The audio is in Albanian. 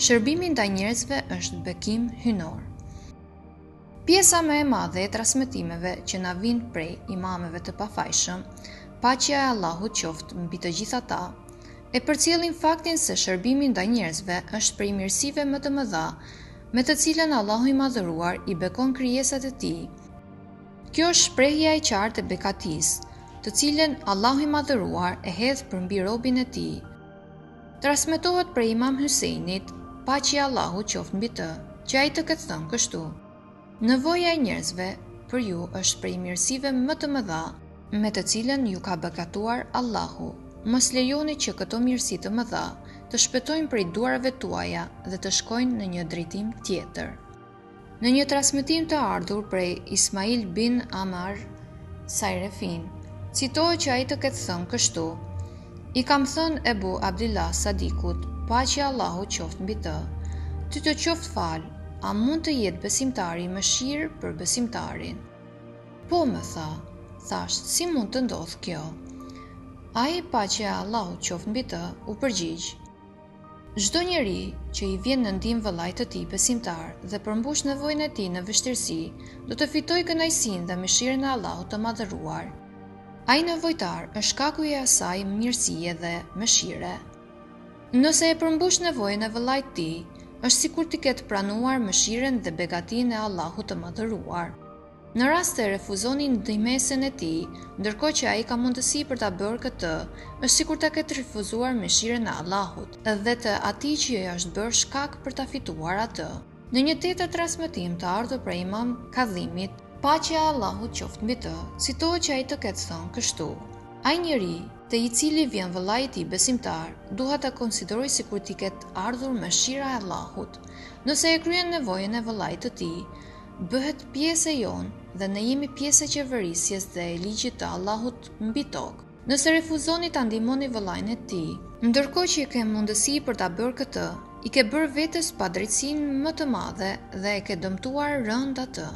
Shërbimi ndaj njerëzve është bekim hyjnor. Pjesa më e madhe e transmetimeve që na vijnë prej imamëve të pafajshëm, paqja e Allahut qoftë mbi të gjithë ata, e përcjellin faktin se shërbimi ndaj njerëzve është prej mirësive më të mëdha me të cilën Allahu i Madhëruar i bekon krijesat e Tij. Kjo është shprehja e qartë e begatisë, të cilën Allahu i Madhëruar e hedh përmbi robin e Tij. Transmetohet prej Imam Hysejnit, paqja e Allahut qoftë mbi të, që ai të ketë thënë kështu, Nevoja e njerëzve për ju është prej mirësive më të mëdha me të cilën ju ka begatuar Allahu. Mos lejoni që këto mirësi të mëdha të shpëtojnë prej duarve tuaja dhe të shkojnë në një drejtim tjetër. Në një transmetim të ardhur prej Ismail bin Amar Sajrefin, citohet që ai të ketë thënë kështu, I kam thënë Ebu Abdillah Sadikut, paqja e Allahut qoftë mbi të, Ty të qoftë falë, a mund të jetë besimtari mëshirë për besimtarin? Po, më tha, thashë, si mund të ndodhë kjo? Ai, paqja e Allahut qoftë mbi të, u përgjigj, Çdo njeri që i vjen në ndihmë vëllait të tij besimtar dhe përmbush nevojën e tij në vështirësi, do të fitojë kënaqësinë dhe mëshirën e Allahut të Madhëruar. Ai nevojtar është shkaku i asaj mirësie dhe mëshire. Nëse e përmbush nevojën e vëllait të tij, është sikur t'i ketë pranuar mëshirën dhe begatinë e Allahut të Madhëruar. Në rast se refuzoni ndihmesën e tij, ndërkohë që ai ka mundësi për ta bërë këtë, është sikur ta ketë refuzuar mëshirën e Allahut dhe të atij që i është bërë shkak për ta fituar atë. Në një tjetër transmetim të ardhur prej Imam Kadhimit, paqja e Allahut qoftë mbi të, citohet që ai të ketë thënë kështu, Ai njeri, te i cili vjen vëllai i tij besimtar, duhet ta konsiderojë sikur t'i ketë ardhur mëshira e Allahut. Nëse e kryen nevojën e vëllait të tij, Bëhet pjesë e jonë dhe ne jemi pjesë e qeverisjes dhe e ligjit të Allahut mbi tokë. Nëse refuzoni ta ndihmoni vëllain e tij, ndërkohë që ke mundësi për ta bërë këtë, i ke bërë vetes padrejtësinë më të madhe dhe e ke dëmtuar rëndë atë.